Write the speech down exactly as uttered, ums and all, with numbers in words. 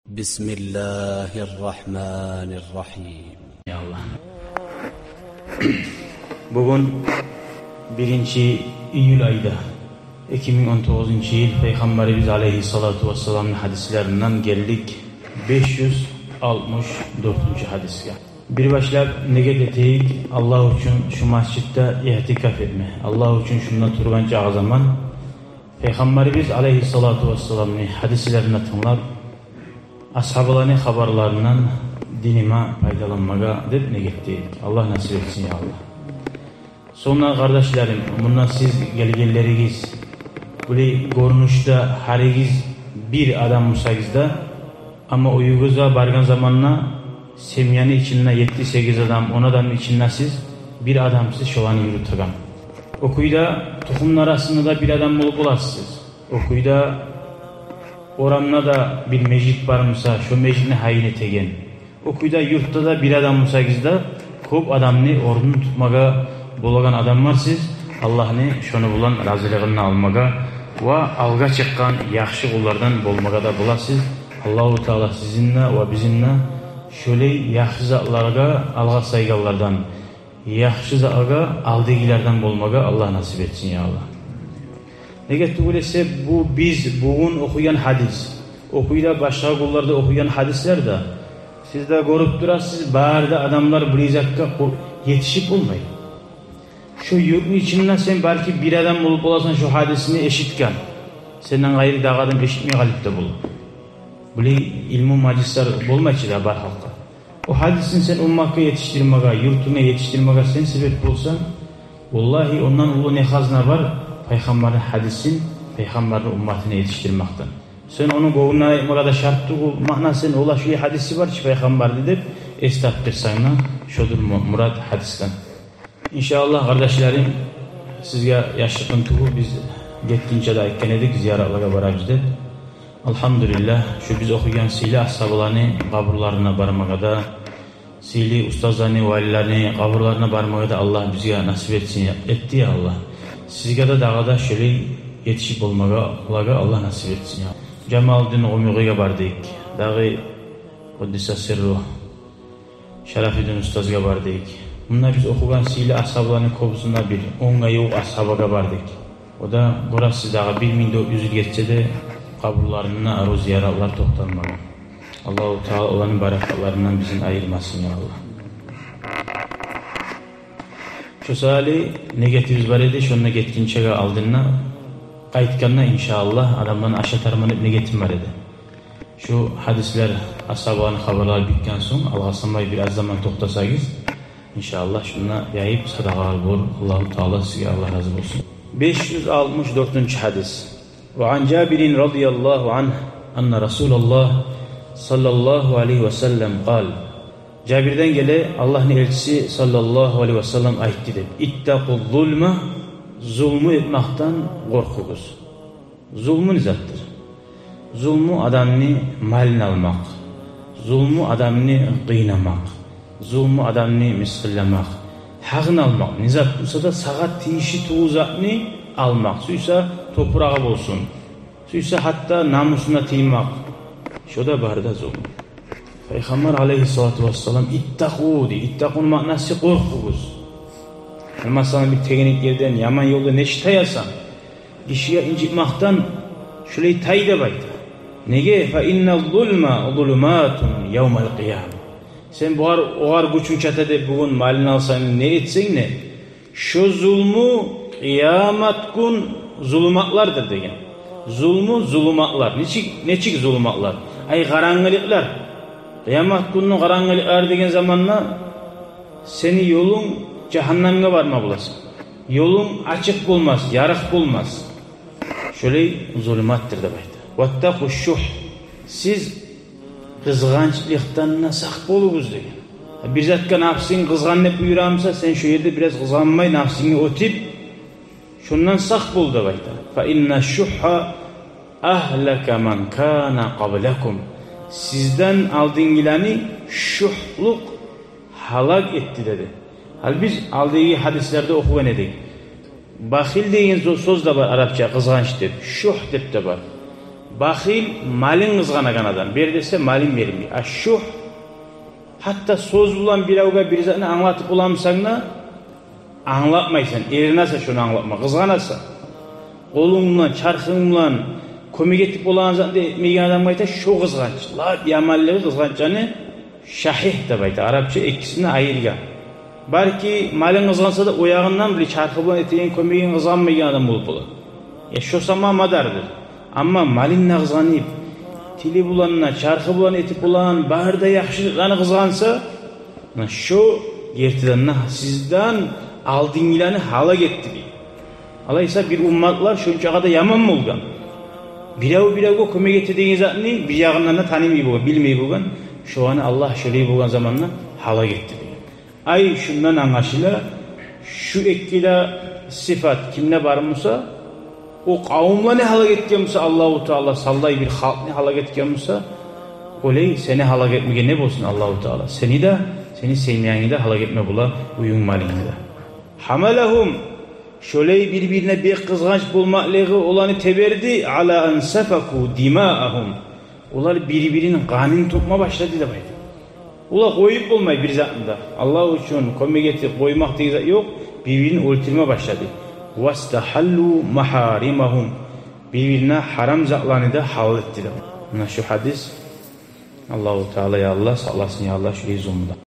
بسم الله الرحمن الرحيم. Я Аллагь. Бугюн биринчи июль айда, эки минг он тогъузунчу йыл, Пайхаммарыбыз алейгьиссалату вассаламны гьадислеринден гелдик беш юз алтмыш дёртюнчю гьадисге. Бир башлап негет этейик Аллагь учун шу межитде иътикаф этме, Аллагь учун шунда тургъан чакъы заман Пайхаммарыбыз алейгьиссалату вассаламны гьадислерин тынглап, асгьабаланы хабарларындан диниме пайдаланмагъа деп негет этейик. Аллагь насип этсин, я Аллагь. Сонг да, къардашларым, мунда сиз гелгенлеригиз, булай гёрюнюшде гьаригиз бир адам бусагъыз да, амма уьюгюзге баргъан заманда семьяны ичинде етти-сегиз адам, он адамны ичинде сиз бир адамсыз шоланы юрютеген. О кюйде тухумлар арасында да бир адам болуп боласыз. О кюйде орамда да бир межит бар буса, шо межитни гьайын этеген. О кюйде юртда да бир адам бусагъыз да, кёп адамны орнун тутмагъа болагъан адамларсыз. Аллагьны шону булан разилигин алмагъа ва алгъа чыкъгъан яхшы къуллардан болмагъа да боласыз. Аллагьу Таала сизин де ва бизин де шолай яхшы затлагъа алгъа сайгъанлардан, яхшы затлагъа алдыгъылардан болмагъа Аллагь насип этсин, я Аллагь. Неге тюгюл эсе, бу биз бугюн охуйгъан гьадис, о кюйде башгъа гюнлерде охуйгъан гьадислер де, сиз де гёрюп турасыз, бары да адамлар бир затгъа къу-, етишип болмай. Шо юртну ичинде сен балки бир адам болуп боласан шо гьадисни эшитген. Сенден къайры дагъы адам эшитмей къалып да болур. Булай илму мажлислер болмай чы да бар халкъгъа. О гьадисни сен умматгъа етишдирмеге, юртунга етишдирмеге сен себеп болсанг, валлагьи, ондан уллу не хазна бар Пайхаммарны гьадисин Пайхаммарны умматына етишдирмекден. Сен ону гёнгюнден айтмагъа да шарт тюгюл, маъна сен, ола, шулай гьадиси бар чы Пайхаммарны деп эс тапдырсанг да, шодур му-, мурат гьадисден. Иншааллагь, къардашларым, сизге яшыртгъын тюгюл, биз гетгинче де айтгъан эдик, зияратлагъа барабыз деп. Алгьамдулиллагь, шу биз охуйгъан сыйлы асгьабаланы къабурларына бармагъа да, сыйлы устазланы, валиланы къабурларына бармагъа да Аллагь бизге насип этсин, этди, я Аллагь. Сизге де дагъы да шолай етишип болмагъа, олагъа Аллагь насип этсин, я Аллагь. Жамалуддин Къумугъиге бардыкъ, дагъы, къуддиса сирру, Шарафиддин устазгъа бардыкъ. Мунда биз охугъан сыйлы асгьабаланы кёбюсюнде бир онгъа ювукъ асгьабагъа бардыкъ. О да гёресиз, дагъы бир минг дёрт юз йыл гетсе де, къабурларында арив зияратлар токъталмагъан. Аллагьу Таала оланы баракатларындан бизин айырмасын, я Аллагь. Шо саялы негетибиз бар эди, шонда гетгинчеге алдында, къайтгъанда, иншааллагь, адамланы ашатарман деп негетим бар эди. Шу гьадислер, асгьабаланы хабарлары битген сонг, алгъасамай бир аз заман токътасагъыз, иншааллагь, шунда яйып садагъа болур. Аллагьу Таала сизге Аллагь рази болсун. Беш юз алтмыш дёртюнчю гьадис. وعن جابر رضي الله عنه أن رسول الله صلى الله عليه وسلم قال. Жабирден геле, Аллагьны элчиси саллаллагьу алайгьи васаллам айтды деп: اتقوا الظلم, зулму этмекден къоркъугъуз. Зулму не затдыр? Зулму адамны малын алмакъ, зулму адамны къыйнамакъ, зулму адамны мысгъылламакъ, гьакъын алмакъ. Не зат буса да сагъа тийишли тюгюл затны алмакъ. Сюйсе топурагъы болсун, сюйсе гьатта намусуна тиймакъ. Шо да бары да зулму. Пайхаммар алайгьиссалату вассалам «иттакъу» дей. «Иттакъу»ну маънасы къоркъугъуз. Масала, бир тегенек ерден, яман ёлдан нечик таясан? Гишиге инжитмекден шулай тай деп айта. Неге? «Фа инна зулма зулуматун явмал къияма». Сен бугъар, огъар гючюнг чата деп бугюн малын алсанг, не этсенг де, шо зулму къыямат гюн зулуматлардыр деген. Зулму зулуматлар. Нечик, нечик зулуматлар? Ай, къарангылыкълар. Къыямат гюнню къарангылыкълары деген заманда сени ёлунг жагьаннамгъа барма боласан. Ёлунг ачыкъ болмас, ярыкъ болмас. Шолай зулуматдыр деп айта. «Ваттакъу шугь». Сиз къызгъанчлыкъдан да сакъ болугъуз деген. Бир затгъа напсынг къызгъан деп буюра буса, сен шо ерде бираз къызгъанмай, напсынгны оьтюп, шондан сакъ бол деп айта. «Фа инна шугьгьа агьлака ман кана къаблакум». Сизден алдынгъыланы шугьлукъ гьалак этди деди. Гьали биз алдагъы гьадислерде охугъан эдик. Бахил деген сё-, сёз де бар арапча, къызгъанч деп, шугь деп де бар. Бахил — малын къызгъанагъан адам. Бер десе, малын бермей. Аш-шугь — гьатта сёз булан биревге бир затны англатып боламысан да, англатмайсан, эринесен шону англатма, къызгъанасан. Къолунг булан, чархынг булан кёмек этип болагъан затны этмейген адамгъа айта шо къызгъанч. Лап яманлыгъы къызгъанчны шагьигь деп айта арапча, экисин айыргъан. Балики, малын къызгъанса да, о ягъындан бир чархы булан этеген кёмегин къызгъанмайгъан адам болуп бола. Я шо сама мадардыр. Амма малын да къызгъанып, тили булан да, чархы булан этип болагъан бары да яхшылыкъланы къызгъанса, муна шо гертиден де сизден алдынгъыланы гьалак этди дей. Алайса, бир умматлар шончакъы да яман болгъан. Бирев биревге кёмек эте деген затны бир ягъындан да танымай болгъан, билмей болгъан. Шоланы Аллагь шолай болгъан заманда гьалак этди деген. Ай, шундан англашыла, шу эки де сыпат кимде бар буса, о къавумланы гьалак этген буса Аллагьу Таала, савлай бир халкъны гьалак этген буса, олай сени гьалак этмеге не болсун Аллагьу Таала? Сени де, сени семьянгны да гьалак этме бола, уьюнг, малынгны да. Гьамалагьум, шолай бир-бирине бек къызгъанч болмакълыгъы оланы теберди, ала ан сафаку димаагьум, олар бир-бирини къанын тёкме башлады деп айта. Олар къоюп болмай бир затны да. Аллагь учун кёмек этип къоймакъ деген зат ёкъ, бир-бирин оьлтюрме башлады. Вастагьаллу магьаримагьум, бир-бирине гьарам затланы да гьалал этди деп. Муна шу гьадис. Аллагьу Таала, я Аллагь, сакъласын, я Аллагь, шулай зулмудан.